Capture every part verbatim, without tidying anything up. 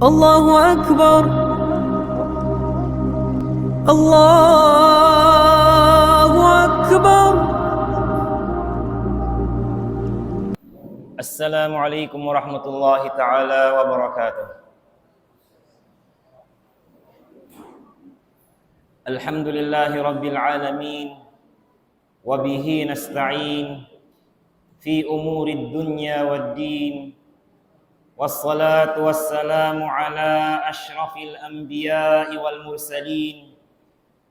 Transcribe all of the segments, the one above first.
الله أكبر. الله أكبر. السلام عليكم ورحمة الله تعالى وبركاته. الحمد لله رب العالمين، وبه نستعين في أمور الدنيا والدين، والصلاة والسلام على أشرف الأنبياء والمرسلين،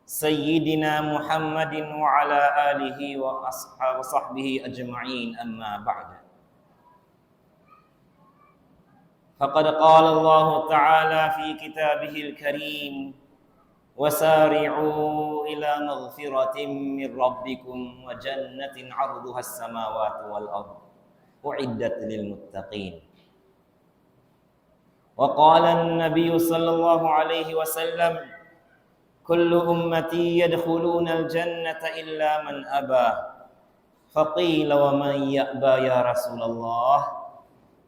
سيدنا محمد وعلى آله وأصحاب-، وصحبه أجمعين، أما بعد. فقد قال الله تعالى في كتابه الكريم: وسارعوا إلى مغفرة من ربكم وجنة عرضها السماوات والأرض أعدت للمتقين. وقال النبي صلى الله عليه وسلم: كل أمتي يدخلون الجنة إلا من أبى. فقيل: ومن يأبى يا رسول الله؟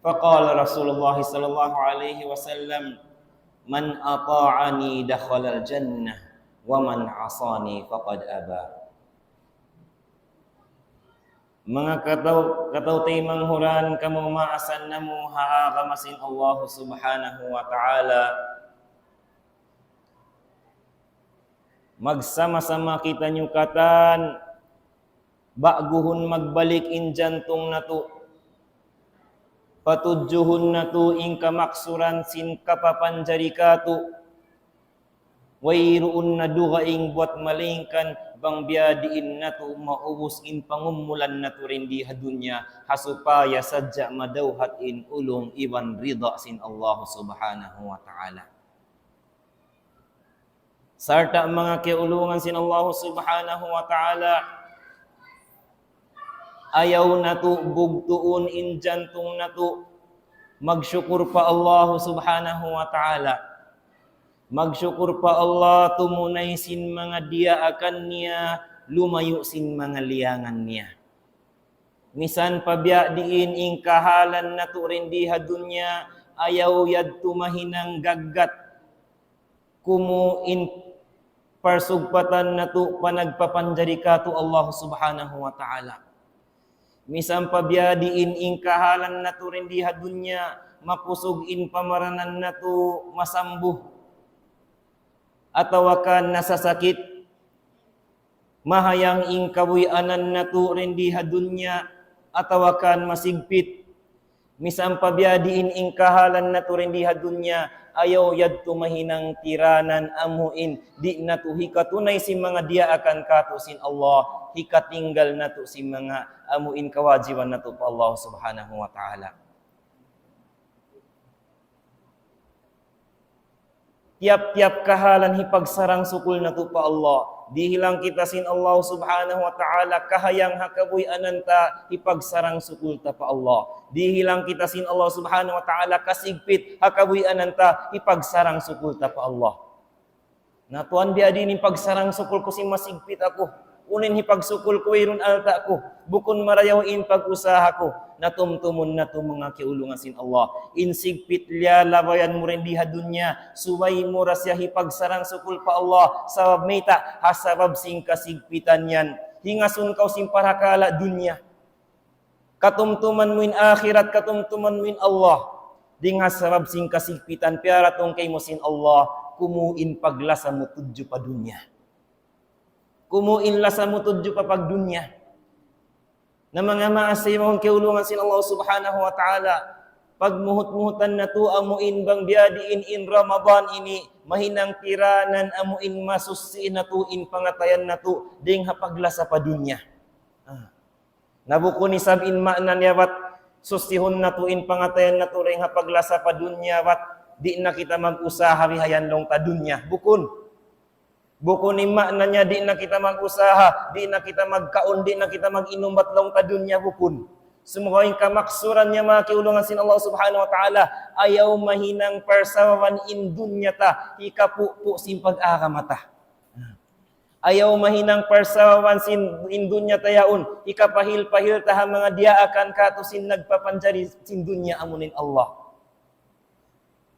فقال رسول الله صلى الله عليه وسلم: من أطاعني دخل الجنة ومن عصاني فقد أبى. Manga kataw-, kataw-taymanghuran, kamaasan namu' ha agama sin Allah Subhanahu wa Ta'ala. Magsama-sama kitaniyu katan, ba'guhun magbalik in jantung natu'. Patudjuhun natu' in kamaksuran sin kapapanjari katu'. Wayruun na dugaing buat malaingkan bang biyadiin natu' maubus in pangumulan natu' dindi ha dunya, ha supaya sadja madawhat in ulung iban rida sin Allah Subhanahu wa Ta'ala. Sarta' manga kiyaulungan sin Allah Subhanahu wa Ta'ala, ayaw natu' bugtuun in jantung natu'. Magsukur pa Allah Subhanahu wa Ta'ala. Magsukur pa Allah, tumunay sin manga diyaakan niya, lumayu' sin manga liyangan niya. Misan pa biya' diin in kahalan natu' dindi ha dunya, ayaw yadtu mahinang gaggat. Kumu in parsugpatan natu' pa nagpapanjari katu' Allah Subhanahu wa Ta'ala. Misan pa biya' diin in kahalan natu' dindi ha dunya, makusug in pamaranan natu' masambu, atawa kan nasasakit, mahayang in kabuhianan natu' dindi ha dunya, atawa kan masigpit. Misan pa biya' diin in kahalan natu' dindi ha dunya, ayaw yadtu mahinang tiranan, amu in di' natu' hikatunay sin manga diyaakan katu' sin Allah, hikatinggal natu' sin manga amu in kawajiban natu' pa Allah Subhanahu wa Ta'ala. Tiyap-tiyap kahalan hipagsarang-sukul natu' pa Allah. Dihilang kita sin Allah Subhanahu wa Ta'ala kahayang ha kabuhianan ta, hipagsarang-sukul ta pa Allah. Dihilang kita sin Allah Subhanahu wa Ta'ala kasigpit ha kabuhianan ta, hipagsarang-sukul ta pa Allah. Na Tuhan, biya' diin in pagsarang-sukul ku sin masigpit aku. Unu in hipagsukul ku, wayruun alta' ku. Bukun marayaw in pag-usaha ku. Na tumtumun natu' manga kiyaulungan sin Allah. In sigpit liyalabayan mu dindi ha dunya, subay mu da siya hipagsarang-sukul pa Allah. Sabab mayta', ha sabab sin kasigpitan yan, hingasun kaw sin parakala' dunya. Katumtuman mu in akhirat, katumtuman mu in Allah. Dayn ha sabab sin kasigpitan piyaratung kaymu sin Allah, kumu in paglasa mu tudju pa dunya. Kumu in lasa mu tudju pa pagdunya. Na manga maas taymanghud kiyaulungan sin Allah Subhanahu wa Ta'ala, pagmuhut-muhutan natu' amu in bang biya' diin in Ramadan ini, mahinang tiranan amu in masuchi natu' in pangatayan natu' dayn ha paglasa pa dunya. Ah. Na bukun isab in maana niya bat suchihun natu' in pangatayan natu' dayn ha paglasa pa dunya bat di' na kita mag-usaha bihayan laung ta dunya. Bukun. Bukun in maana niya di' na kita mag-usaha, di' na kita magkaun, di' na kita mag-inum bat laung ta dunya, bukun. Sumagawa' in kamaksuran niya manga kiyaulungan sin Allah Subhanahu wa Ta'ala, ayaw mahinang parsababan in dunya ta hikapupu' sin pag-agama ta. Ayaw mahinang parsababan sin in dunya ta yaun, hikapahil-pahil ta ha manga diyaakan katu' sin nagpapanjari sin dunya, amu in Allah.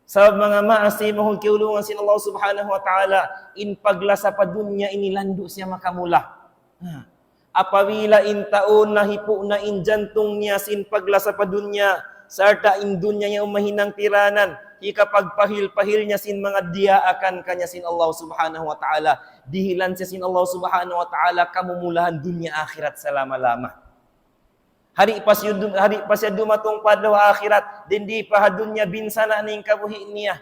Sabab manga maas taymanghud kiyaulungan sin Allah Subhanahu wa Ta'ala, in paglasa pa dunya ini landu' siya makamula. Ha. Apabila in tau nahipu' na in jantung niya sin paglasa pa dunya, sarta' in dunya niya mahinang tiranan, hikapagpahil-pahil niya sin manga diyaakan kaniya sin Allah Subhanahu wa Ta'ala, dihilan siya sin Allah Subhanahu wa Ta'ala kamumulahan dunya akhirat salama-lama. Hari pa siya dum-, hari pa siya dumatung pa adlaw akhirat, dindi pa ha dunya binsana' na in kabuhi' niya.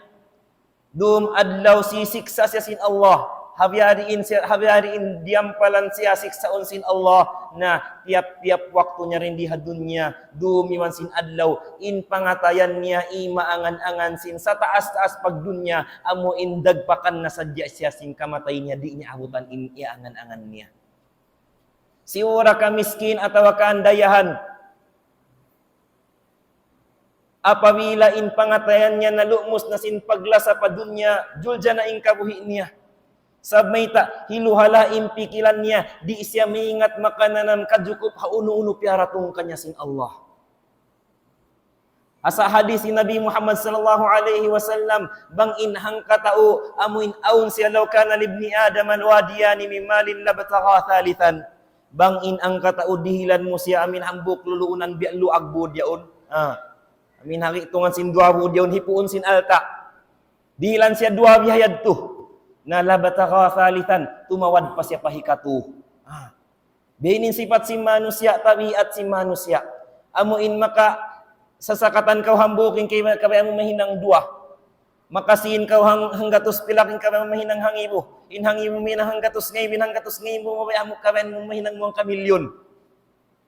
Dum adlaw sisiksa' siya sin Allah. Ha biya' diin siya, ha biya' diin diyampalan siya siksaun sin Allah. Na tiyap-tiyap waktu niya dindi ha dunya, dum iban sin adlaw, in pangatayan niya imaangan-angan sin sataas-taas pagdunya, amu in dagpakan na sadja siya sin kamatay niya, di' niya abutan in iyaangan-angan niya. Siura ka miskin atawa kaandayahan. Apabila in pangatayan niya nalumus na sin paglasa pa dunya, julja na in kabuhi' niya. Sabab mayta', hiluhala' in pikilan niya, di' siya maingat makananam kajukup ha unu-unu piyaratung kaniya sin Allah. Asa hadis sin Nabi Muhammad sallallahu alayhi wasallam, bang in hangkatau, amu in awn siya, لو كان لابن آدم واديان من مال لابتغى ثالثا. Bang in hangkatau dihilan mu siya amin hambuuk luluunan biya' luag bud yaun. Ah. Amin hari tungan sin duwa bud yaun hipuun sin alta'. Dihilan siya duwa biya' yadtu. Na لابتغى ثالثا, tumawad pa siya pa hikatu. Ah. Biya' ini in sipat sin manusiya', tabiat sin manusiya'. Amu in maka sasakatan kaw hambuuk in kay-, kabayaan mu mahinang duwa. Makasiin kaw hang-, hanggatus pilak in kabayaan mu mahinang hangibu. In hangibu mu mahinang hanggatus ngaibu, in hanggatus ngaibu mu kabayaan mu, kabayaan mu mahinang hangka milyun.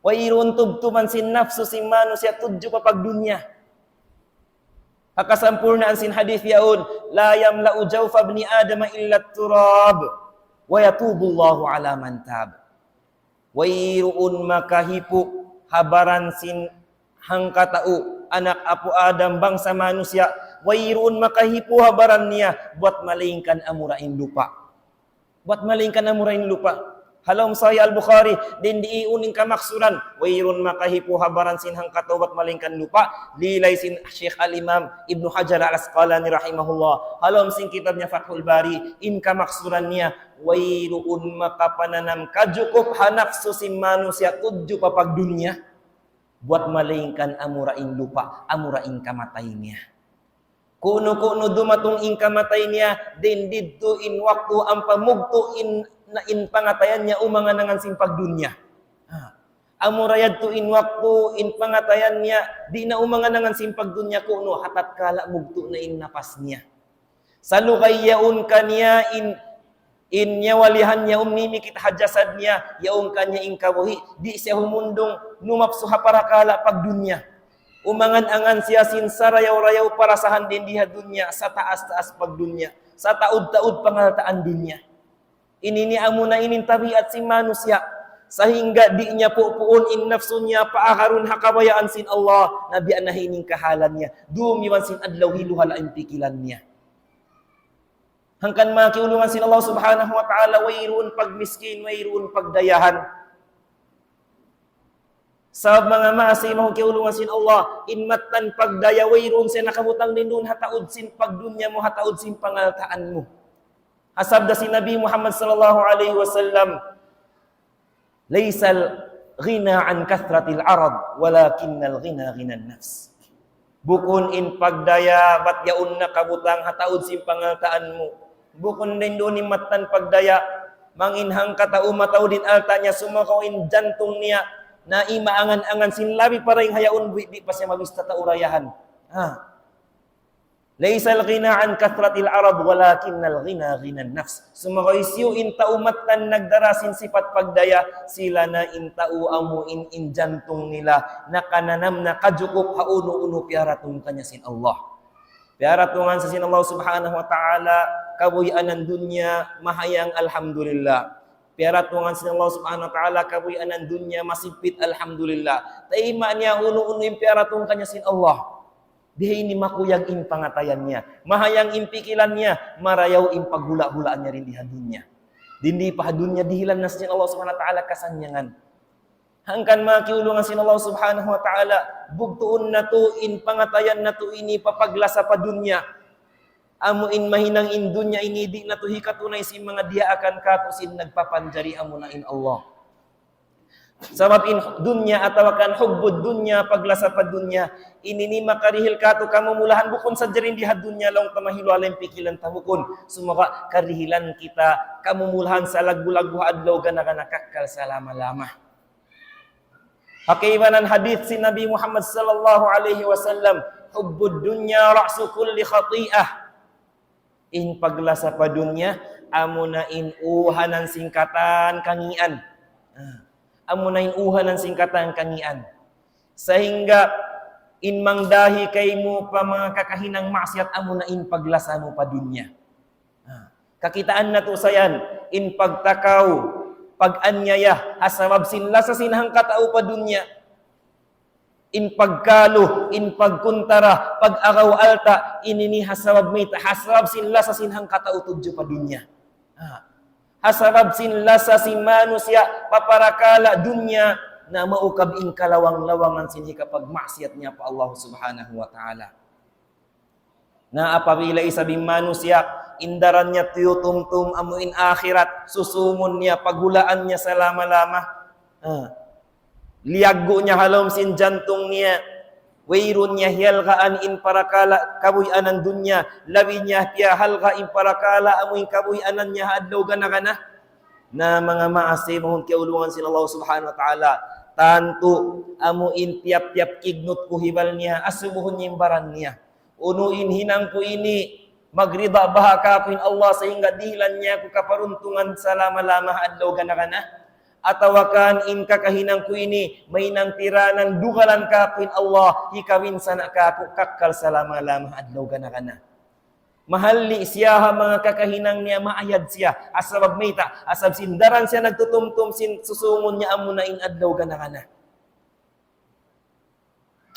Wayruun tubtuban sin napsu sin manusiya' tudju pa pagdunya. Ha kasampurnaan sin hadith yaun, لا يملأ جوف ابن آدم إلا التراب ويتوب الله على من تاب. Wayruun makahipu' ha baran sin hangkatau, anak apu' Adam, bangsa manusiya', wayruun makahipu' ha baran niya, buwat malaingkan amura in lupa'. Buwat malaingkan amura in lupa'. Ha lawm Sahih Al-Bukhari, dindi iun in kamaksuran, wayruun makahipu' ha baran sin hangkatau buwat malaingkan lupa', lilay sin Sheikh Al-Imam Ibnu Hajar Al-Asqalani rahimahullah. Ha lawm sin kitab niya Fathul Bari, in kamaksuran niya, wayruun makapananam kajukup ha napsu sin manusiya' tudju pa pagdunya, buwat malaingkan amura in lupa', amura in kamatay niya. Kunu-kunu dumatung in kamatay niya, dindi tuud in waktu ampa mugtu' in, na in pangatayan niya umangan-angan sin pagdunya. Ha. Amura yadtu in waktu in pangatayan niya, di' na umangan-angan sin pagdunya kunu', ha tatkala mugtu' na in napas niya. Salugay yaun kaniya in, in nyawalihan niya umimikit ha jasad niya, yaun kaniya in kabuhi', di' siya humundung, numapsu ha parakala' pagdunya. Umangan-angan siya sin sarayaw-rayaw parasahan dindi ha dunya, sataas-taas pagdunya, sataud-taud pangaltaan dunya. Ini ni amuna ini in tabiat sin manusiya'. Sahingga di' niya pupuun in napsu niya paagarun ha kabayaan sin Allah, na biya' na ini in kahalan niya. Dum iban sin adlaw hiluhala' in pikilan niya. Hangkan manga kiyaulungan sin Allah Subhanahu wa Ta'ala, wayruun pagmiskin, wayruun pagdayahan. Sabab manga maas taymanghud kiyaulungan sin Allah, in mattan pagdaya wayruun siya nakabutang duun ha taud sin pagdunya mu, ha taud sin pangaltaan mu. Ha sabda sin Nabi Muhammad sallallahu alayhi wasallam, ليس الغنى عن كثرة العرض ولكن الغنى غنى النفس. Bukun in pagdaya bat yaun nakabutang ha taud sin pangaltaan mu. Bukun duun in mattan pagdaya, bang in hangkatau mataud in alta' niya sumagawa' in jantung niya, na imaangan-angan sin labi pa dayn ha yaun buhi' di' pa siya mabista tau dayahan. Ha. ليس الغنى عن كثرة العرض ولكن الغنى غنى النفس. Sumagawa' hisiyu in tau mattan nagdara sin sipat pagdaya, sila na in tau amu in, in jantung nila nakananam na kajukup ha unu-unu piyaratung kaniya sin Allah. Piyaratungan sa sin Allah Subhanahu wa Ta'ala kabuhianan dunya, mahayang, alhamdulillah. Piyaratungan sin Allah Subhanahu wa Ta'ala kabuhianan dunya, masigpit, alhamdulillah. Tayma' niya unu-unu in piyaratung kaniya sin Allah. Di' ini makuyag in pangatayan niya. Mahayang in pikilan niya, marayaw in paghula'-hulaan niya dindi ha dunya. Dindi pa ha dunya dihilan na sin Allah Subhanahu wa Ta'ala kasannyangan. Hangkan manga kiyaulungan sin Allah Subhanahu wa Ta'ala, bugtuun natu' in pangatayan natu' ini pa paglasa pa dunya. Amu in mahinang in dunya ini di' natu' hikatunay sin manga diyaakan katu' sin nagpapanjari amuna in Allah. Sabab in dunya atawa kan hubbud dunya, paglasa pa dunya, ini ini makarihil katu' kamumulahan bukun sadja dindi ha dunya laung ta mahilu alim pikilan ta bukun. Sumagawa' karihilan kita kamumulahan salaggu'-laggu' ha adlaw gana-gana kakkal salama-lama. Ha kaibanan hadith sin Nabi Muhammad sallallahu alayhi wasallam, حب الدنيا رأس كل خطيئة. In paglasa pa dunya, amuna in uhanan sin katan kangīan. Ah, amuna in uhanan sin katan kangīan. Sahingga in mangdahi kaymu pa manga kakahinang maksiyat amuna in paglasa mu pa dunya. Ah, kakitaan natu' sa yan, in pagtakaw, pag-anyaya, ha sabab sin lasa sin hangkatau pa dunya. In pagkalu, in pagkuntara, pag-agaw alta', ini ini ha sabab mayta', ha sabab sin lasa sin hangkatau tudju pa dunya. Ha. Ha sabab sin lasa sin manusiya' pa parakala' dunya, na maukab in kalawang-lawangan sin hikapagmaksiyat niya pa Allah Subhanahu wa Ta'ala. Na apabila isab in manusiya', in daran niya tiyutumtum amu in akhirat, susungun niya, paghulaan niya salama-lama. Ah. Liyaggu' niya ha lawm sin jantung niya, wayruun niya hiyalgaan in parakala' kabuhianan dunya, labi niya piyahalga' in parakala' amu in kabuhianan niya ha adlaw gana-gana. Na manga maas taymanghud kiyaulungan sin Allah Subhanahu wa Ta'ala, tantu amu in tiyap-tiyap kignut kuhibal niya, asubuhun niya in baran niya. Unu in hinang ku ini, magrida baha' kāku' in Allah sahingga dihilan niya aku kaparuntungan salama-lama ha adlaw gana-gana. Atawa kan in kakahinang ku ini, mahinang tiranan dugalan kāku' in Allah, hikawinsana' kāku' kakkal salama-lama ha adlaw gana-gana. Mahalli' siya ha manga kakahinang niya, maayad siya. Ha sabab mayta', ha sabab sin daran siya nagtutumtum sin susungun niya amuna in adlaw gana-gana.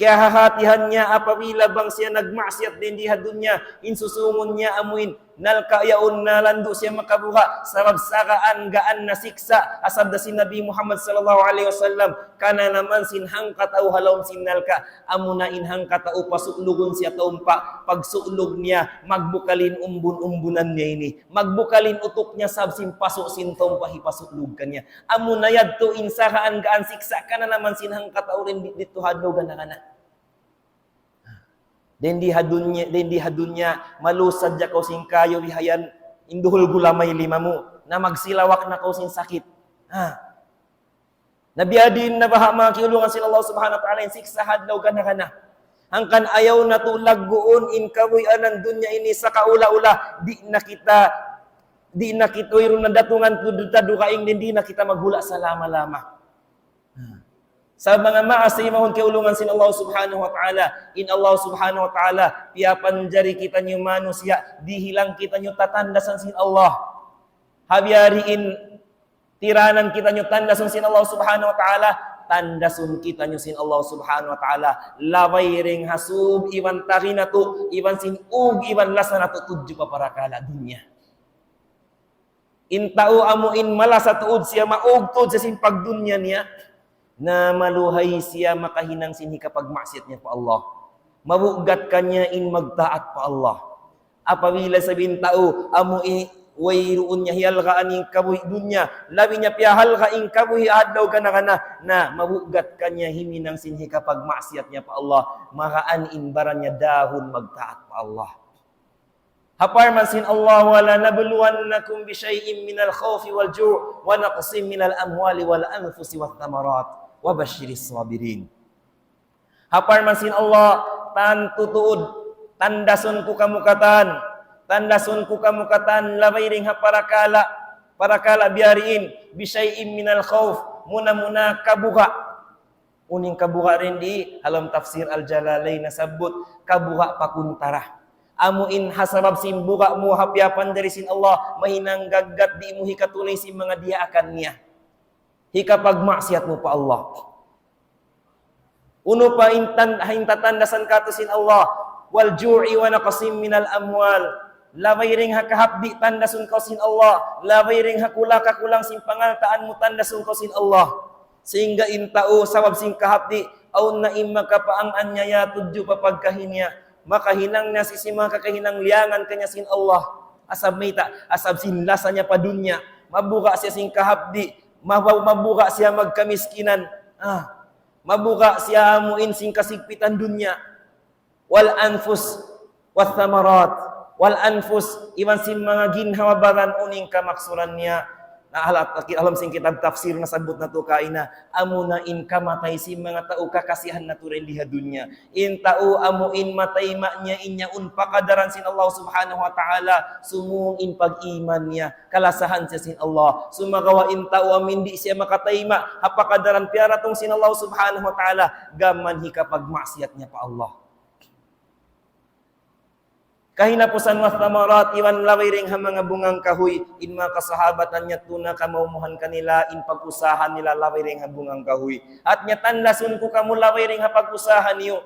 Kiyahahatihan niya apabila bang siya nagmaksiyat dindi ha dunya, in susungun niya amuin nalka' yaun na landu' siya makabuga', sabab sa gaan-gaan na siksa', ha sabda sin Nabi Muhammad sallallahu alayhi wasallam, kananaman sin hangkatau ha lawm sin nalka', amuna in hangkatau pasu'lugun siya taumpa', pagsu'lug niya, magbukal in umbun-umbunan niya ini, magbukal in utuk niya sabab sin pasu' sin taumpa' hipasu'lug kaniya. Amuna yadtu in sa gaan-gaan siksa' kananaman sin hangkatau dindi, didtu ha adlaw gana-gana. Dindi ha dunya, dindi ha dunya, malusad ja kaw sin kayu bihayan, in duhul gulamay lima mu, na magsilawak na kaw sin sakit. Ha. Na biya' diin na baha' manga kiyaulungan sin Allah Subhanahu wa Ta'ala in siksa' ha adlaw gana-gana. Hangkan ayaw natu' lagguun in kabuhianan dunya ini sakaula-ula, di' na kita, di' na kita, wayruun na datungan tuud ta dugaing, di' na kita maghula' salama-lama. Sa' manga maas taymanghud kiyaulungan sin Allah Subhanahu wa Ta'ala, in Allah Subhanahu wa Ta'ala, piyapanjari kitaniyu manusiya', dihilan kitaniyu tatandasan sin Allah. Ha biya' diin tiranan kitaniyu tandasun sin Allah Subhanahu wa Ta'ala, tandasun kitaniyu sin Allah Subhanahu wa Ta'ala, labay dayn ha sūb iban tagi natu', iban sin ug iban lasa natu' tudju pa parakala' dunya. In tau amu in malasa tuud siya, maug tuud siya sin pagdunya niya, na maluhay siya makahinang sin hikapagmaksiyat niya pa Allah. Mabugat kaniya in magtaat pa Allah. Apabila isab in tau amu in wayruun niya hiyalgaan in kabuhi' dunya, labi niya piyahalga' in kabuhi' adlaw gana-gana, na mabugat kaniya himinang sin hikapagmaksiyat niya pa Allah, magaan in baran niya dahun magtaat pa Allah. Ha parman sin Allah, وَلَنَبْلُوَنَّكُمْ بِشَيْءٍ مِنَ الْخَوْفِ وَالْجُوعِ وَنَقْصٍ مِنَ الْأَمْوَالِ وَالْأَنْفُسِ وَالثَّمَرَاتِ وَبَشِّرِ الصَّابِرِينَ. Ha parman sin Allah, tantu tuud, tandasun ku kamu katan, tandasun ku kamu katan, labay dayn ha parakala', parakala' biya' diin, بِشَيْءٍ مِنَ الْخَوْفِ, muna-muna kabuga'. Unu in kabuga' dindi, ha lawm tafsir Al-Jalalayn nasabbut, kabuga' pakuntara. Amu in ha sabab sin buga' mu ha piyapanjari sin Allah, mahinang gaggat di' mu hikatunay sin manga diyaakan niya. Hikapagmaksiyat mu pa Allah. Unu pa in tan-, in tatandasan katu' sin Allah, وَالْجُوعِ وَنَقْصٍ مِنَ الْأَمْوَالِ. Labay dayn ha kahapdi' tandasun kaw sin Allah, labay dayn ha kula-kakulang sin pangaltaan mu tandasun kaw sin Allah. Sahingga in tau sabab sin kahapdi', awn na in makapaang anyaya tudju pa pagkahi niya. Makahinang na siya sin manga kakahinang liyangan kaniya sin Allah. Asal mayta', asal sin lasa niya pa dunya. Mabuga' siya sin kahapdi'. Mabu-, mabuga' siya magkamiskinan. Ah. Mabuga' siya amuin sin kasigpitan dunya. Wal anfus, was samarat. Wal anfus, iban sin manga ginhawa-baran unu in kamaksuran niya. Na ha lawm, ha lawm sin kitab tafsir nasabbut natu' kaina, amuna in kamatay sin manga tau kakasihan natu' dayn di ha dunya. In tau amuin matayma' niya in yaun pakadaran sin Allah Subhanahu wa Ta'ala, sumūng in pag-iman niya, kalasahan siya sin Allah. Sumagawa' in tau amuin di' siya makatayma' ha pakadaran piyaratung sin Allah Subhanahu wa Ta'ala, gām hikapagmaksiyat niya pa Allah. Kahinapusan, was samarat, iban labi dayn ha manga bunga kahuy, in manga kasahabatan niya tuna kamaumuhan kanila, in pag-usaha nila labi dayn ha bunga kahuy. Hāti niya tandasun ku kamu labi dayn ha pag-usaha niyu.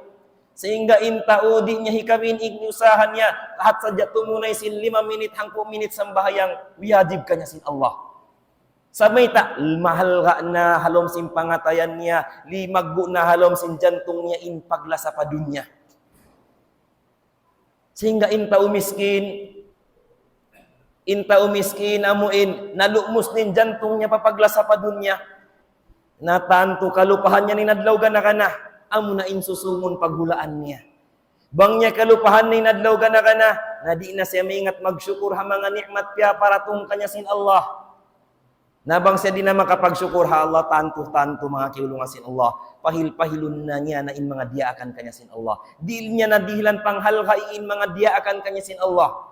Sahingga in tau di' niya hikabin in usaha niya, lahat sadja tumunay sin lima minit, hangpu' minit sambahayang, wiyajib kaniya sin Allah. Sa' mayta', mahalga' na ha lawm sin pangatayan niya, limaggu' na ha lawm sin jantung niya in paglasa pa dunya. Sahingga in tau miskin, in tau miskin amuin, nalumus na in jantung niya pa paglasa pa dunya. Na tantu kalupahan niya in adlaw gana-gana, amuna in susūngun paghulaan niya. Bang niya kalupahan na in adlaw gana-gana, na di' na siya maingat magsukur ha manga ni'mat piyaparatung kaniya sin Allah. Na bang siya di' na makapagsukur ha Allah, tantu-tantu manga kiyaulungan sin Allah, pahil-pahilun na niya na in manga diyaakan kaniya sin Allah. Di' niya na dihilan panghalga' in manga diyaakan kaniya sin Allah.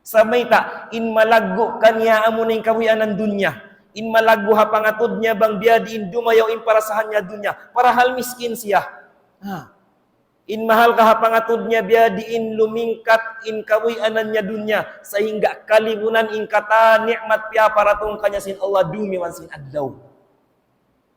Sa' mayta', in malaggu' kaniya amuna in kabuhianan dunya. In malaggu' ha pangatud niya bang biyadiin dumayaw in parasahan niya dunya. Parahal miskin siya. Ha. In mahalga' ha pangatud niya biyadiin lumingkat in kabuhianan niya dunya, sahingga kalibunan in katan ni'mat piyaparatung kaniya sin Allah dum iban sin adlaw.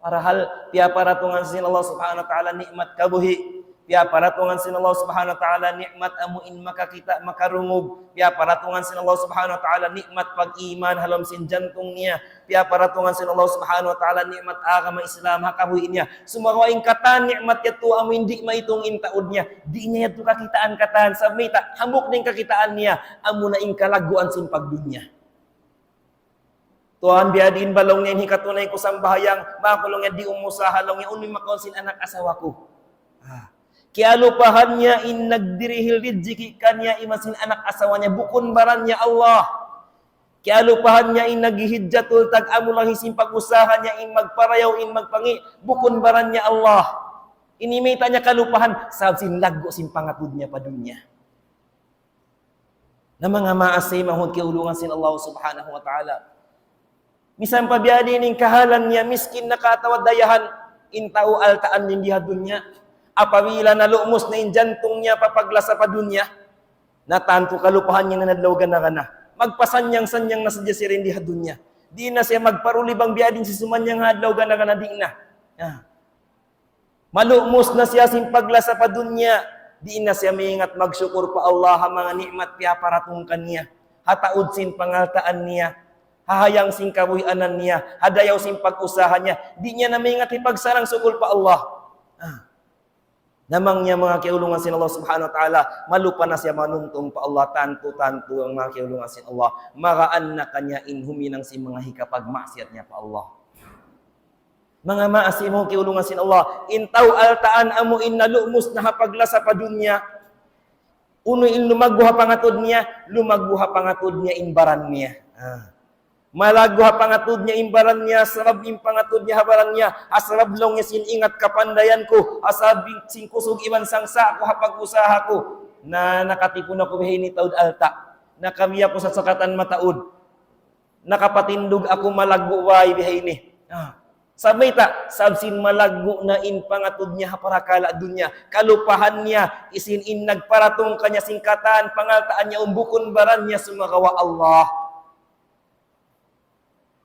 Parahal piyaparatungan sin Allah Subhanahu wa Ta'ala ni'mat kabuhi', piyaparatungan sin Allah Subhanahu wa Ta'ala ni'mat amuin makakita', makarungug, piyaparatungan sin Allah Subhanahu wa Ta'ala ni'mat pag-iman ha lawm sin jantung niya, piyaparatungan sin Allah Subhanahu wa Ta'ala ni'mat agama Islam ha kabuhi' niya. Sumagawa' in katan ni'mat yadtu amuin di' maitung in taud niya. Di' niya yadtu kakitaan katan. Sa' mayta', hambuuk na in kakitaan niya, amuna in kalagguan sin pagdunya. Tuwan, biyadiin ba laung niya in hikatunay ku sambahayang, bang aku laung niya di' umusaha laung niya, unu in makaun sin anak asawa ku. Ah. Kiyalupahan niya in nagdirihil rijiki' kaniya iban sin anak asawa niya, bukun baran niya Allah. Kiyalupahan niya in naghihijjatul tag-amu laung sin pag-usaha niya, in magparayaw, in magpangi', bukun baran niya Allah. Ini mayta' niya kalupahan, sabab sin laggu' sin pangatud niya pa dunya. Na manga maas taymanghud kiyaulungan sin Allah Subhanahu wa Ta'ala. Misan pa biyadiin in kahalan niya, miskin na ka atawa dayahan, in tau altaan niya di ha dunya. Apabila nalumus na in jantung niya pa paglasa pa dunya, na tantu kalupahan niya na adlaw gana-gana. Magpasanyang-sanyang na sadja siya dayn di ha dunya. Di' na siya magparuli bang biyadiin siya sumanyang ha adlaw gana-gana, di' na. Ah. Malumus na siya sin paglasa pa dunya. Di' na siya maingat magsukur pa Allah ha manga ni'mat piyaparatung kaniya. Ha taud sin pangaltaan niya. Ha hayang sin kabuhianan niya. Ha dayaw sin pag-usaha niya. Di' niya na maingat hipagsarang-sukul pa Allah. Ah. Na bang niya manga kiyaulungan sin Allah Subhanahu wa Ta'ala, malupa na siya manumtum pa Allah, tantu-tantu in manga kiyaulungan sin Allah, magaan na kaniya in huminang sin manga hikapagmaksiyat niya pa Allah. Manga maas taymanghud kiyaulungan sin Allah, in tau altaan amu in nalumus na ha paglasa pa dunya, unu in lumaggu' ha pangatud niya, lumaggu' ha pangatud niya in baran niya. Ah. Malaggu' ha pangatud niya in baran niya, sabab in pangatud niya ha baran niya, ha sabab laung niya sin ingat kapandayan ku, ha sabab sin kusug iban sangsa' ku ha pag-usaha ku. Na nakatipun aku bihaini taud alta'. Nakabiya' aku sa sakatan mataud. Nakapatindug aku malaggu' way bihaini. Ah. Sabab mayta', sabab sin malaggu' na in pangatud niya ha parakala' dunya. Kalupahan niya, isin in nagparatung kaniya sin katan, pangaltaan niya, um bukun baran niya sumagawa' Allah.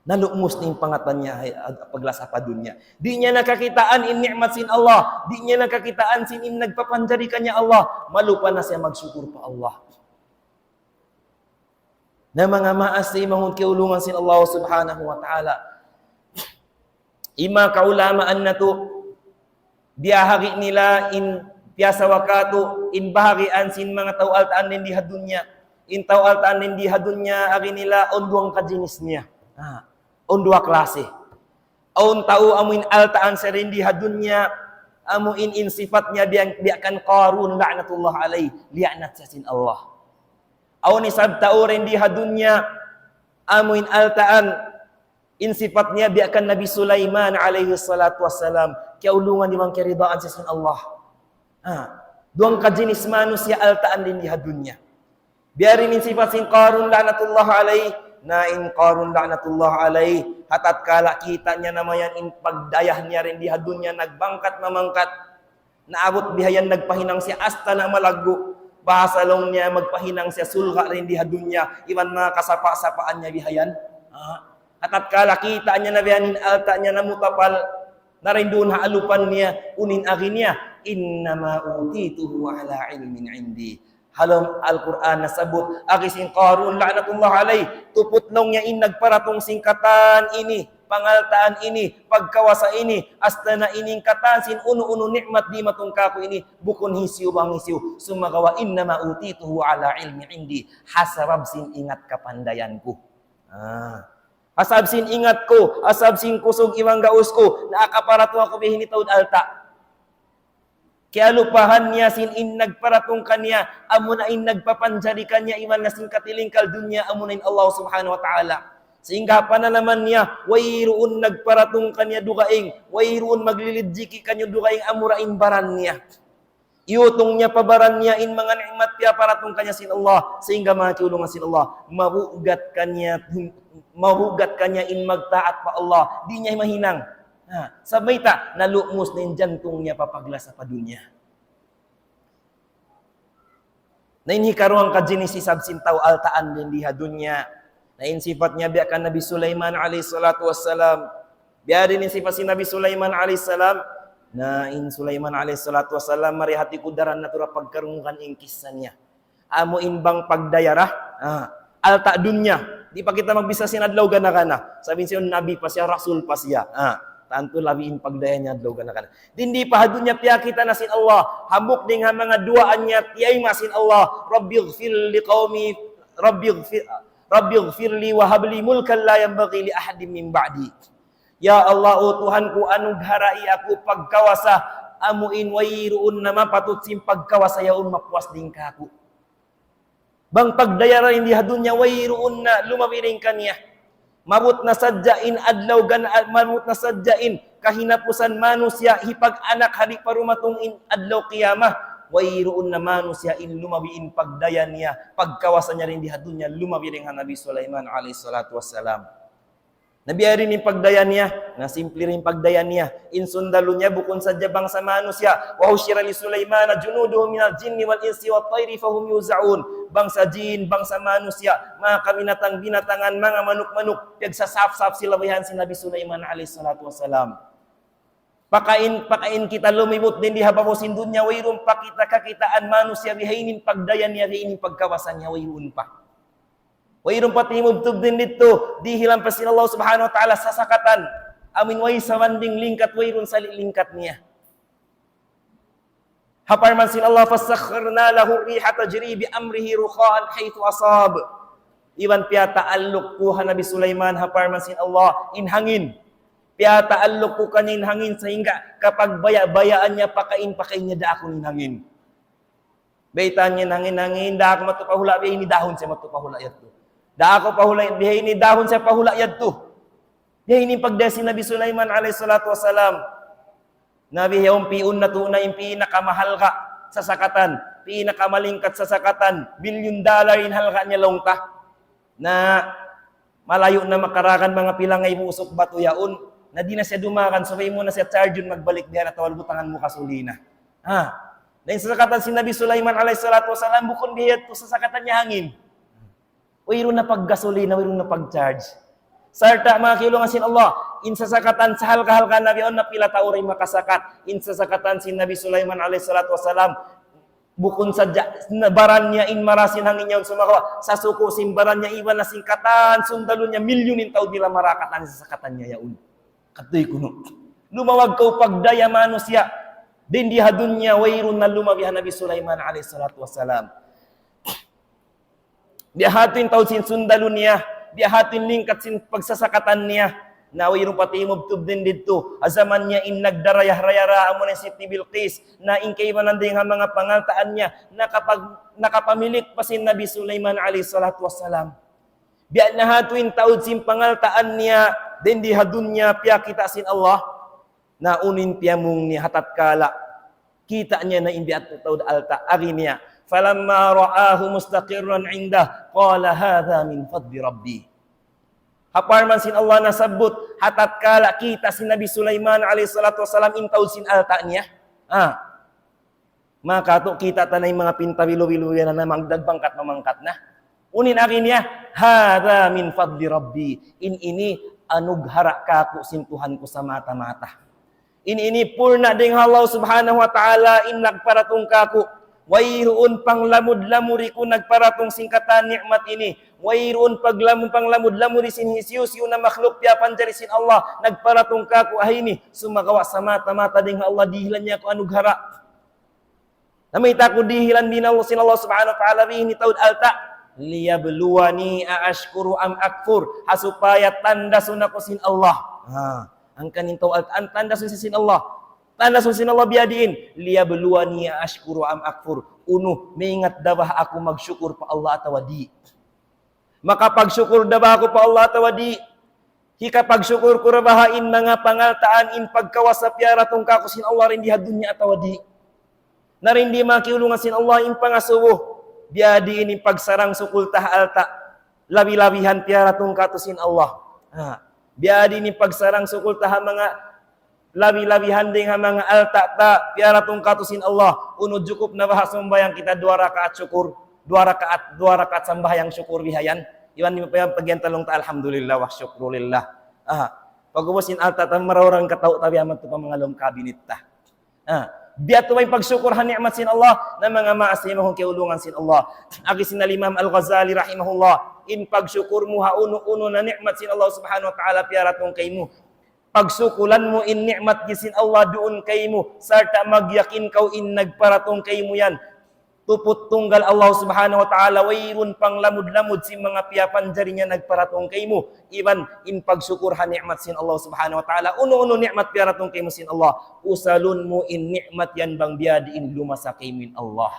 Nalumus na in pangatan niya, ha, ha paglasa pa dunya. Di' niya na kakitaan in ni'mat sin Allah. Di' niya na kakitaan sin in nagpapanjari kaniya Allah. Malupa na siya magsukur pa Allah. Na manga maas taymanghud kiyaulungan sin Allah Subhanahu wa Ta'ala. In manga kaulamaan natu', biyahagi' nila in Biya' sa wakatu, in bahagian sin manga tau altaan dayn di ha dunya. In tau altaan dayn di ha dunya, agi nila, awn duwang kajinis niya. Ha, awn duwa klase. Awn tau amu in altaan siya dayn di ha dunya, amu in, in sipat niya biya', biya' kan Qarun la'natullah alayh, liyaanat siya sin Allah. Awn isab tau dayn di ha dunya, amu in altaan, in sipat niya biya' kan Nabi Sulaiman alayhi salatu wassalam, kiyaulungan iban kiyaridaan siya sin Allah. Ha, duwang kajinis manusiya' altaan dayn di ha dunya. Biya' diin in sipat sin Qarun la'natullah alayh. Na in Qarun la'natullah alayh, ha tatkala kita' niya na mayan in pagdaya niya dayn di ha dunya, nagbangkat mamangkat. Naabut bihayan nagpahinang siya astana' malaggu'. Bahasa laung niya magpahinang siya sulga' dayn di ha dunya. Iban manga kasapa'-sapaan niya bihayan. Ha? Ha tatkala kita' niya na bihayan in alta' niya namutapal. Na dayn duun ha alupan niya, unu in agi niya, إنما أوتيته على علم عندي. Ha lawm Al-Qur'an nasabbut, agi sin Qarun la'natullah alayh, tuput laung niya in nagparatung sin katan ini, pangaltaan ini, pagkawasa ini, astana' ini in katan sin unu-unu ni'mat dimatung kāku' ini, bukun hisiyu bang hisiyu, sumagawa' إنما أوتيته على علم عندي, ha sabab sin ingat kapandayan ku. Ah. Ha sabab sin ingat ku, ha sabab sin kusug iban gaus ku, nakaparatung aku biya' ini taud alta'. Kiyalupahan niya sin in nagparatung kaniya, amuna in nagpapanjari kaniya iban na sin katilingkal dunya, amuna in Allah Subhanahu wa Ta'ala. Sahingga pananaman niya, wayruun nagparatung kaniya dugaing, wayruun maglilidjiki kaniya dugaing, amura in baran niya. Iyutung niya pa baran niya in manga ni'mat piyaparatung kaniya sin Allah, sahingga manga kiyaulungan sin Allah, mabugat kaniya, mabugat kaniya in magtaat pa Allah, di' niya mahinang. Ha, sabab mayta', nalumus na in jantung niya pa paglasa pa dunya. Na in hikaruwa kajinis isab sin tau altaan dayn di ha dunya. Na in sipat niya biya' kan Nabi Sulaiman alayhi salatu wassalam. Biya' diin in sipat sin Nabi Sulaiman alayhi salam. Na in Sulaiman alayhi salatu wassalam, mari hati ku daran natu' ra pagkarungugan in kissa niya. Amu in bang pagdaya ra, ah, alta' dunya. Di' pa kita magbisa sin adlaw gana-gana. Sabab siya nabi pa siya, rasul pa siya. Ah, tantu labi in pagdaya niya adlaw gana-gana. Dayn di pa ha dunya piyakita' na sin Allah. Hambuuk dayn ha manga duwaa niya, tiyayma' sin Allah. رب اغفر لقومي، رب اغفر، رب اغفر لي وهب لي ملكا لا ينبغي لأحد من بعدي. Ya Allah, O Tuhan ku, anugharai aku pagkawasa, amu in wayruun na mapatut sin pagkawasa yaun mapuas dayn kāku'. Bang pagdaya ra in di ha dunya, wayruun na lumabi dayn kaniya. Maabut na sadja in adlaw gan-, maabut na sadja in kahinapusan manusiya' hipag-anak ha di' pa dumatung in adlaw qiyamah. Wayruun na manusiya' in lumabi in pagdaya niya, pagkawasa niya dayn di ha dunya, lumabi dayn ha Nabi Sulaiman alayhi salatu wassalam. Na biya' diin in pagdaya niya, na simple in pagdaya niya. In sundalu niya bukun sadja bangsa manusiya'. وحشر لسليمان جنوده من الجن والإنس والطير فهم يوزعون. Bangsa jin, bangsa manusiya', manga kabinatang-binatangan, manga manuk-manuk, piyagsasap-sap sila bihan sin Nabi Sulaiman alayhi salatu wassalam. Pakain, pakain kita lumibut dayn di ha babaw sin dunya, wayruun pa kita kakitaan manusiya' bihaini in pagdaya niya, bihaini in pagkawasa niya, wayruun pa. Wayruun pa timubtub dayn didtu, dihilan pa sin Allah Subhanahu wa Ta'ala sasakatan. Amu in way sabanding lingkat, wayruun sali' lingkat niya. Ha parman sin Allah, فسخرنا له الريح تجري بأمره رخاء حيث أصاب. Iban piyataalluk ku ha Nabi Sulaiman, ha parman sin Allah, in hangin. Piyataalluk ku kaniya in hangin sahingga kapagbaya'-bayaan niya, pakain-pakain niya daakun in hangin. Baytaan niya in hangin, hangin, daa kaw madtu pa hula', bihaini dahun siya madtu pa hula' yadtu. Daa kaw pa hula', bihaini dahun siya pa hula' yadtu. Bihaini in pagdaya sin Nabi Sulaiman alayhi salatu wassalam. Na bihaun pi'un natu' na in pinakamahalga' sasakatan, pinakamalingkat sasakatan, billion dollar in halga' niya laung ta. Na malayu' na makaragan manga pilangay busuk batu yaun, na di' na siya dumagan, subay mu na siya charge-un magbalik biya' na tawal butangan mu gasolina. Ha. Na in sasakatan sin Nabi Sulaiman alayhi salatu wassalam, bukun biya' yadtu sasakatan niya hangin. Wayruun na paggasolina, wayruun na pagcharge. Sarta' manga kiyaulungan sin Allah, in sasakatan sahalga'-halga' na bihaun na pila tau da in makasakat. In sasakatan sin Nabi Sulaiman alayhi salatu wassalam, bukun sadja na baran niya in mara sin hangin yaun sumagawa', sasuku' sin baran niya iban na sin katan sundalu niya, milyun in tau nila mara katan sasakatan niya yaun. Katuy kunu'. Lumawag kaw pagdaya manusiya'. Dayn di ha dunya, wayruun na lumabi ha Nabi Sulaiman alayhi salatu wassalam. Biya' hatu in taud sin sundalu niya, biya' hatu in lingkat sin pagsasakatan niya. Na wayruun pa timubtub dayn didtu. Ha jaman niya in nagdarayah-rayara, amuna hi Siti Bilqis. Na in kaibanan dayn ha manga pangaltaan niya, nakapag-, nakapamilik pa sin Nabi Sulaiman alayhi salatu wassalam. Biya' na hatu in taud sin pangaltaan niya, dayn di ha dunya piyakita' sin Allah. Na unu in piyamung niya ha tatkala kita' niya na in biya' hatu taud alta', agi niya, فلما رآه مستقرا عنده قال هذا من فضل ربي. Ha parman sin Allah nasabbut, ha tatkala kita' sin Nabi Sulaiman alayhi salatu wassalam in taud sin alta' niya. Ah. Maka tu kita' ta na in manga pinta bilu-bilu yan na magdagbangkat mamangkat na. Unu in agi niya, هذا من فضل ربي. In ini anughara kaku' sin Tuhan ku samata-mata. In ini purna dayn ha Allah subhanahu wa ta'ala in nagparatung kaku'. Wayruun panglamud-lamuri ku nagparatung sin katan ni'mat ini. Wayruun paglamu-, panglamud-lamuri sin hisiyu-siyu na makhluk piyapanjari sin Allah nagparatung kaku' ha ini. Sumagawa' samata-mata dayn ha Allah dihilan niya aku anughara. Na mayta' aku dihilan biya' sin Allah subhanahu wa ta'ala biya' ini taud alta'. ليبلوني أأشكر أم أكفر. Ha supaya tandasun aku sin Allah. Ha. Hangkan in taud alta', tandasun sin Allah. Tandasun sin Allah biya' diin. ليبلوني أأشكر أم أكفر. Unu, maingat da ba aku magsukur pa Allah atawa di'. Makapagsukur da ba aku pa Allah atawa di'? Hikapagsukur ku ra baha' in manga pangaltaan in pagkawasa piyaratung kaku' sin Allah dayn di ha dunya atawa di'? Na dayn di manga kiyaulungan sin Allah in pangasubu. Biya' diin in pagsarang-sukul ta ha alta'. Labi-labihan piyaratung katu' sin Allah. Ha. Biya' diin in pagsarang-sukul ta ha manga labi-labihan dayn ha manga alta' ta, piyaratung katu' sin Allah. Unu jukup na baha' sambahayang kita duwa rakaat sukur, duwa rakaat, duwa rakaat sambahayang sukur bihayan. Iban di' pa yan pagyan talung ta, alhamdulillah, wa shukru lillah. Aha. Pag'ubus in alta' ta, maraurang kataw ta biya' madtu pa manga lawm kabinet ta. Ah, biya' tu in pagsukur ha ni'mat sin Allah, na manga maas, manga kiyaulungan sin Allah. Agi sin Imam Al-Ghazali rahimahullah, in pagsukur mu ha unu-unu na ni'mat sin Allah subhanahu wa ta'ala piyaratung kaymu. Pagsukulan mu in ni'mat sin Allah duun kaymu, sarta' magyakin kaw in nagparatung kaymu yan. Tuput tunggal Allah subhanahu wa ta'ala, wayruun panglamud-lamud sin manga piyapanjari niya nagparatung kaymu. Iban in pagsukur ha ni'mat sin Allah subhanahu wa ta'ala. Unu-unu ni'mat piyaratung kaymu sin Allah. Usalun mu in ni'mat yan bang biya' diin lumasa kaymu in Allah.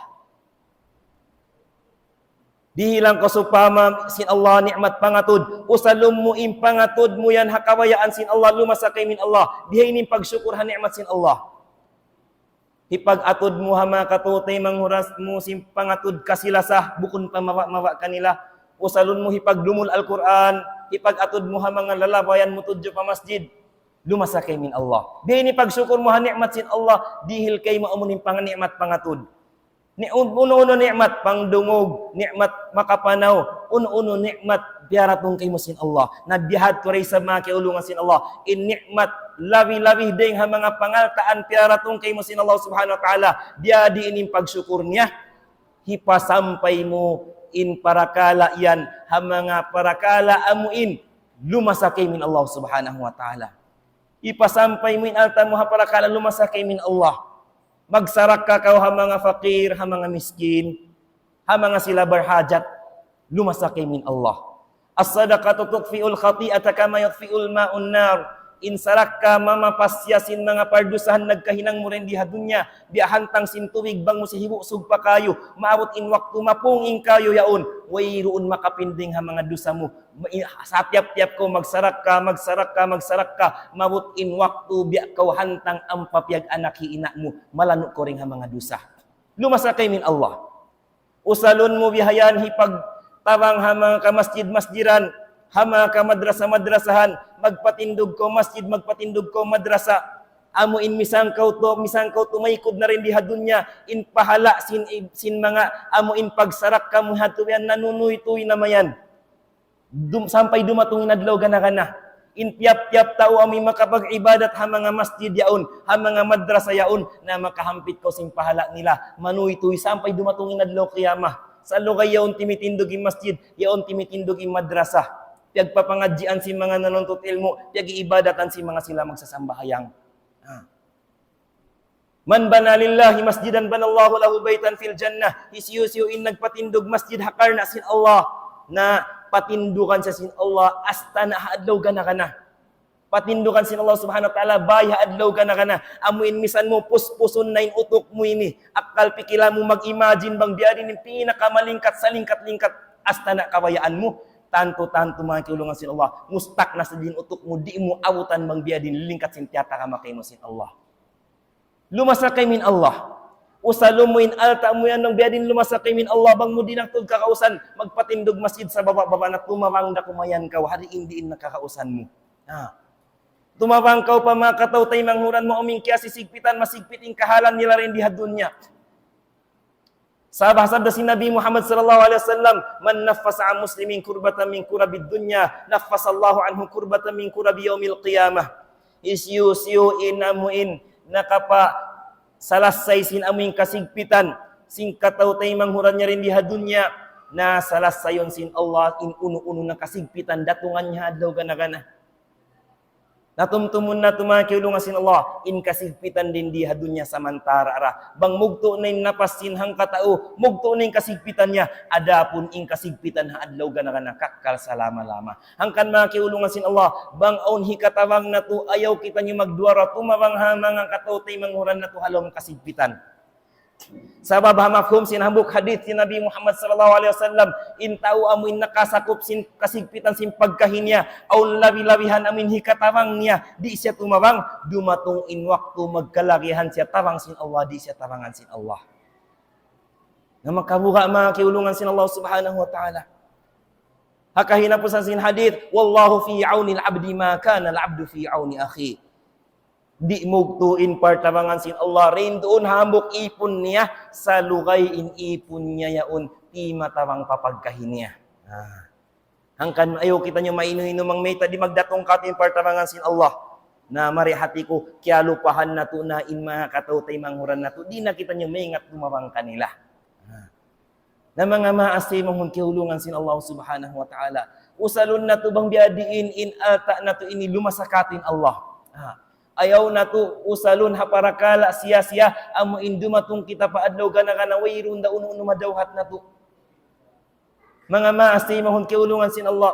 Dihilan kaw sawpama sin Allah ni'mat pangatud. Usalun mu in pangatud mu yan ha kabayaan sin Allah, lumasa kaymu in Allah. Bihaini in pagsukur ha ni'mat sin Allah. Hipag-atud mu ha manga kataw-taymanghuran mu sin pangatud kasi-lasa, bukun pa mawa'-mawa' kanila. Usalun mu hipagdumul Al-Qur'an, hipag-atud mu ha manga lalabayan mu tudju pa masjid. Lumasa kaymu in Allah. Bihaini pagsukur mu ha ni'mat sin Allah, dihil kaymu amu in pangni'mat pangatud. Ni-, un-, unu-unu ni'mat, pangdungug, ni'mat makapanaw, unu-unu ni'mat piyaratung kaymu sin Allah. Na biya' hādtu da isab manga kiyaulungan sin Allah. In ni'mat labi-labi dayn ha manga pangaltaan piyaratung kaymu sin Allah subhanahu wa ta'ala. Biya' diin in pagsukur niya. Hipasampay mu in parakala' yan ha manga parakala' amu in lumasa kaymu in Allah subhanahu wa ta'ala. Hipasampay mu in alta' mu ha parakala' lumasa kaymu in Allah. Magsarakka kaw ha manga fakir, ha manga miskin, ha manga sila barhajat, lumasa kaymu in Allah. الصدقة تطفئ الخطيئة كما يطفئ الماء النار. In sarakka mamapas siya sin manga pardusahan nagkahinang mu dayn di ha dunya, biya' hantang sin tubig bang mu siya hibusug pa kayu, maabut in waktu mapung in kayu yaun, wayruun makapinding ha manga dusa mu. Ma-, i-, sa tiyap-tiyap kaw magsarakka, magsarakka, magsarakka, maabut in waktu biya' kaw hantang ampa piyag-anak hi ina' mu, malanu' kaw dayn ha manga dusa. Lumasa kaymu in Allah. Usalun mu bihayan hipagtabang ha manga kamasjid-masjidan, ha manga kamadrasa-madrasahan, magpatindug kaw masjid, magpatindug kaw madrasa. Amu in misan kaw tu, misan kaw tumaykud na dayn di ha dunya, in pahala' sin, sin manga amu in pagsarakka mu hādtu yan nanunuytuy na mayan. Dum-, sampay dumatung in adlaw gana-gana. In tiyap-tiyap tau amu in makapag-ibadat ha manga masjid yaun, ha manga madrasa yaun, na makahampit kaw sin pahala' nila. Manuytuy sampay dumatung in adlaw qiyamah. Sa' lugay yaun timitindug in masjid, yaun timitindug in madrasa. Piyagpapangadjian sin manga nanuntut ilmu', piyag-iibadatan sin manga sila magsasambahayang. Ah. من بنى لله مسجدا بنى الله له بيتا في الجنة. Hisiyu-siyu in nagpatindug masjid ha karna' sin Allah, na patindugan siya sin Allah astana' ha adlaw gana-gana. Patindugan sin Allah Subhanahu wa Ta'ala bay ha adlaw gana-gana. Amu in misan mu puspusun na in utuk mu ini, akal pikilan mu, mag-imagine bang biya' diin in pinakamalingkat sa lingkat-lingkat astana' kabayaan mu. Tantu-tantu, manga kiyaulungan sin Allah, mustak na sadja in utuk mu, di' mu abutan bang biya' diin lingkat sin tiyatagama kaymu sin Allah. Lumasa kaymu in Allah. Usalun mu in alta' mu yan bang biya' diin lumasa kaymu in Allah, bang mu di' na tuud kakausan magpatindug masjid sa baba'-baba' na, tumabang da kumayan kaw ha diin-diin na kakausan mu. Ha. Tumabang kaw pa manga kataw-taymanghuran mu, amu in kiyasisigpitan, masigpit in kahalan nila dayn di ha dunya. Sabab sabda sin Nabi Muhammad sallallahu alayhi wasallam, من نفس عن مسلم كربة من كرب الدنيا نفس الله عنه كربة من كرب يوم القيامة. Hisiyu-siyu in amu in nakapasalassay sin amu in kasigpitan sin kataw-taymanghuran niya dayn di ha dunya, na salassayun sin Allah in unu-unu na kasigpitan datungan niya ha adlaw gana-gana. Na tumtumun natu', manga kiyaulungan sin Allah, in kasigpitan dayn di ha dunya samantara' ra. Bang mugtu' na in napas sin hangkatau, mugtu' na in kasigpitan niya. Adapun in kasigpitan ha adlaw gana-gana kakkal salama-lama. Hangkan, manga kiyaulungan sin Allah, bang awn hikatabang natu', ayaw kitaniyu magduwa-ruwa, tumabang ha manga kataw-taymanghuran natu' ha lawm kasigpitan. Sabab ha mafhum sin hambuuk hadith sin Nabi Muhammad sallallahu alayhi wasallam, in tau amu in nakasakup sin kasigpitan sin pagkahi niya, awn labi-labihan amu in hikatabang niya, di' siya tumabang, dumatung in waktu magkalagihan siya tabang sin Allah, di' siya tabangan sin Allah. Na makabuga', manga kiyaulungan sin Allah Subhanahu wa Ta'ala. Ha kahinapusan sin hadith, والله في عون العبد ما كان العبد في عون أخيه. Di' mugtu' in partabangan sin Allah dayn duun hambuuk ipun niya, salugay in ipun niya yaun timatabang pa pagkahi niya. Ah. Hangkan ayaw kitaniyu mainu-inu, bang mayta' di' magdatung kātu' in partabangan sin Allah. Na mari hati ku, kiyalupahan natu' na in manga kataw-taymanghuran natu', di' na kitaniyu maingat tumabang kanila. Ah. Na manga maas taymanghud kiyaulungan sin Allah Subhanahu wa Ta'ala. Usalun natu' bang biya' diin in alta' natu' ini lumasa kātu' in Allah. Ha. Ayaw natu' usalun ha parakala' siya-siya, amu in dumatung kita pa adlaw gana-gana wayruun da unu-unu madawhat natu'. Manga maas taymanghud kiyaulungan sin Allah.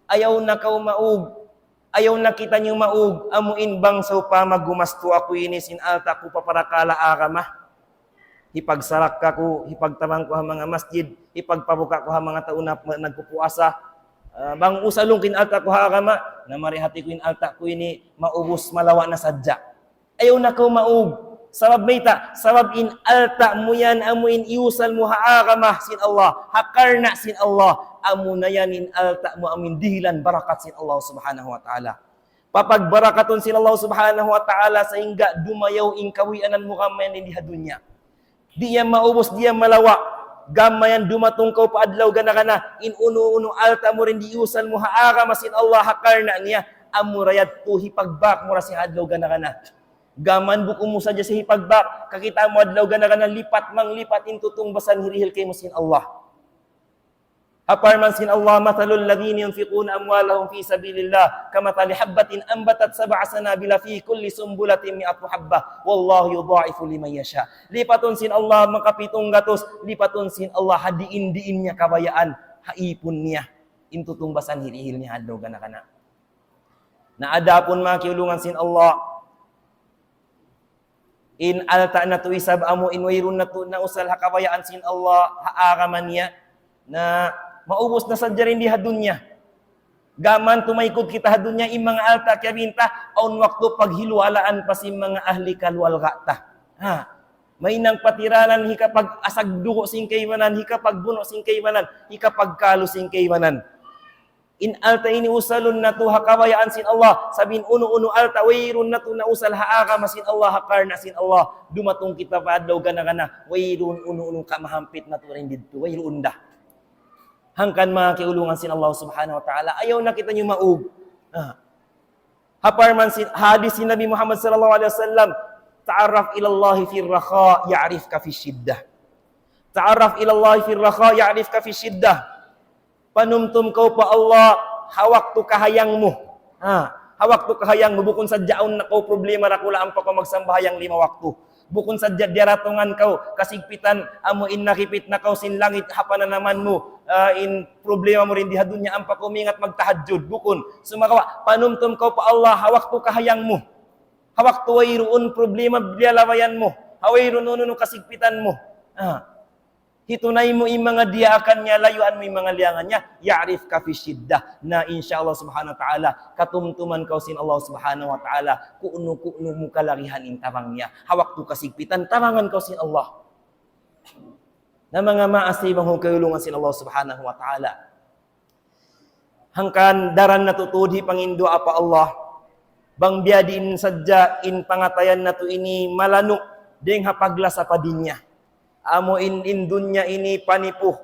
Ayaw na kaw maug. Ayaw na kitaniyu maug, amu in bang sawpama gumastu aku ini sin alta' ku pa parakala' agama. Hipagsarakka ku, hipagtabang ku ha manga masjid, hipagpabuka' ku ha manga tau na nagpupuasa. Ah, bang usalun ku in alta' ku ha agama, na mari hati ku in alta' ku ini maubus, malawa' na sadja. Ayaw na kaw maug. Sabab mayta', sabab in alta' mu yan, amu in iyusal mu ha agama sin Allah, ha karna' sin Allah, amu na yan in alta' mu amu in dihilan barakat sin Allah Subhanahu wa Ta'ala. Papagbarakatun sin Allah Subhanahu wa Ta'ala sahingga dumayaw in kawianan mu gam mayan di ha dunya. Di' yan maubus, di' yan malawa'. Gam mayan dumatung kaw pa adlaw gana-gana, in unu-unu alta' mu dayn di iyusal mu ha agama sin Allah ha karna' niya, amura yadtu hipagbak mu ra siya ha adlaw gana-gana. Gam mayan bukun mu sadja siya hipagbak, kakitaan mu adlaw gana-gana lipat manglipat in tutungbasan hirihil kaymu sin Allah. Ha parman sin Allah, مثل الذين ينفقون أموالهم في سبيل الله كمثل حبة أنبتت سبع سنابل في كل سنبلة مائة حبة والله يضاعف لمن يشاء. Lipatun sin Allah makapitung gatus, lipatun sin Allah ha diin-diin niya kabayaan, ha ipun niya. In tutungbasan hirihil niya ha adlaw gana-gana. Na adapun manga kiyaulungan sin Allah, in alta' natu' isab amu in wayruun natu' nausal ha kabayaan sin Allah, ha agama niya, na maubus na sadja dayn di ha dunya. Gam mayan tumaykud kita ha dunya, in manga alta' kiyabinta, awn waktu paghiluwalaan pa sin manga ahli kaluwarga ta. Ha. Mahinang patiranan hikapag-asag dugu' sin kaibanan, hikapagbunu' sin kaibanan, hikapagkalu sin kaibanan. In alta' ini usalun natu' ha kabayaan sin Allah, sabab in unu-unu alta' wayruun natu' nausal ha agama sin Allah, ha karna' sin Allah, dumatung kita pa adlaw gana-gana, wayruun unu-unu kamahampit natu' dayn didtu, wayruun da. Hangkan manga kiyaulungan sin Allah Subhanahu wa Ta'ala, ayaw na kitaniyu maug. Ah. Ha parman sin, hadith sin Nabi Muhammad sallallahu alayhi wasallam, تعرف إلى الله في الرخاء يعرفك في الشدة. تعرف إلى الله في الرخاء يعرفك في الشدة. Panumtum kaw pa Allah ha waktu kahayang mu. Ha, ha waktu kahayang mu, bukun sadja awn na kaw problema, dakula' ampa kaw magsambahayang lima waktu. Bukun sadja diyaratungan kaw kasigpitan, amu in nakipit na kaw sin langit ha pananaman mu, ah, in problema mu dayn di ha dunya, ampa kaw maingat magtahajjud. Bukun. Sumagawa', panumtum kaw pa Allah ha waktu kahayang mu. Ha waktu wayruun problema liyalabayan mu. Ha wayruun unu-unu kasigpitan mu. Ah. Hitunay mu in manga diyaakan niya, layuan mu in manga liyangan niya, يعرفك في الشدة. Na insya Allah subhanahu wa ta'ala, katumtuman kaw sin Allah subhanahu wa ta'ala, ku'nu-ku'nu mu kalagihan in tabang niya. Ha waktu kasigpitan, tabangan kaw sin Allah. Na manga maas taymanghud kiyulungan sin Allah subhanahu wa ta'ala. Hangkan daran natu' tuud hipanginduwaa pa Allah. Bang biyadiin sadja in pangatayan natu' ini malanu' dayng ha paglasa pa dunya. Amu in, in dunya ini panipu,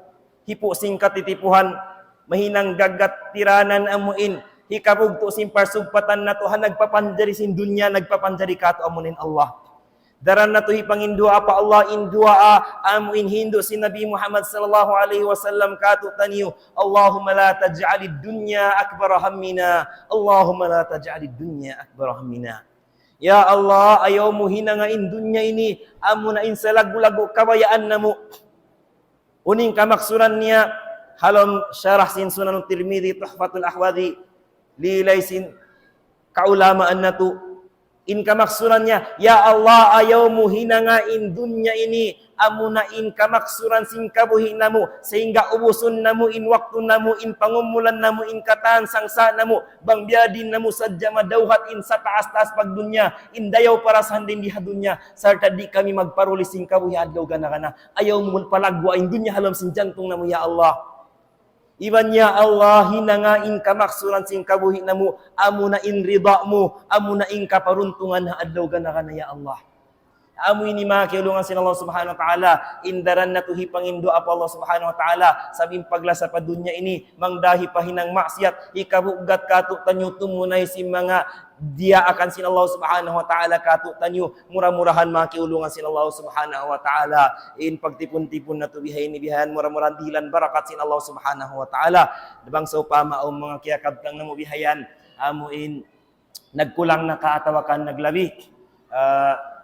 hipu' sin katitipuhan, mahinang gagat tiranan amu in, hikabugtu' sin parsugpatan natu' ha nagpapanjari sin dunya, nagpapanjari katu' amu in Allah. Daran natu' hipanginduwaa pa Allah in duwaa amu in hindu' sin Nabi Muhammad sallallahu alayhi wasallam katu'taniyu, اللهم لا تجعل الدنيا أكبر همنا، اللهم لا تجعل الدنيا أكبر همنا. Ya Allah, ayaw mu hinanga in dunya ini amuna in salaggu'-laggu' kabayaan namu'. Unu in kamaksuran niya, ha lawm sharah sin Sunan Tirmidhi, Tuhfatul Ahwadhi, lilay sin kaulamaan natu'. In kamaksuran niya, ya Allah, ayaw mu hinanga in dunya ini amuna in kamaksuran sin kabuhi' namu', sahingga ubusun namu' in waktu namu', in pangumulan namu', in katan sangsa' namu', bang biyadiin namu' sadja madawhat in sataas-taas pagdunya, in dayaw parasahan dayn di ha dunya, sarta' di' kami magparuli sin kabuhi' adlaw gana-gana. Ayaw mu palaggua in dunya ha lawm sin jantung namu', ya Allah. Iban ya Allah, hinanga in kamaksuran sin kabuhi' namu', amuna in rida mu, amuna in kaparuntungan ha adlaw gana-gana, ya Allah. Amu ini manga kiyulungan sin Allah subhanahu wa ta'ala, in daran natu' hipanginduwaa pa Allah subhanahu wa ta'ala, sabab in paglasa pa dunya ini, mangdahi pa hinang maksiyat, hikabuggat katu'taniyu tumunay sin manga diyaakan sin Allah subhanahu wa ta'ala katu'taniyu, mura-murahan manga kiyulungan sin Allah subhanahu wa ta'ala, in pagtipun-tipun natu' bihaini bihan, mura-murahan dihilan barakat sin Allah subhanahu wa ta'ala, bang sawpama awn manga kiyakabtang namu' bihayan, amu in nagkulang na ka atawa kan naglabi. Ah,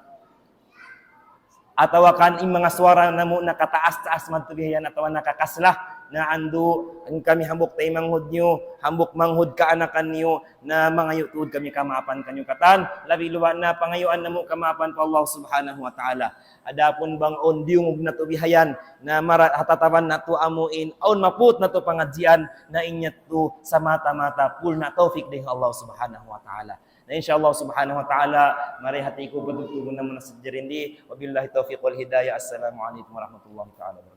atawa kan in manga suwara namu' nakataas-taas madtu bihayan atawa nakakasla, na andu' in kami hambuuk taymanghud niyu, hambuuk manghud kaanakan niyu, na mangayu' tuud kami kamaapan kaniyu katan, labi luba' na pangayuan namu' kamaapan pa Allah subhanahu wa ta'ala. Adapun bang awn diyungug natu' bihayan, na mara-, ha tataban natu' amu in, awn maput natu' pangadjian, na in yadtu samata-mata purna' tawfik dayn ha Allah subhanahu wa ta'ala. Na insya Allah subhanahu wa ta'ala, mari hati ku patutubun namu' na sadja dayn di. Wabillahi tawfiq wal hidayah. Assalamu alaykum warahmatullahi ta'ala wabarakatuh.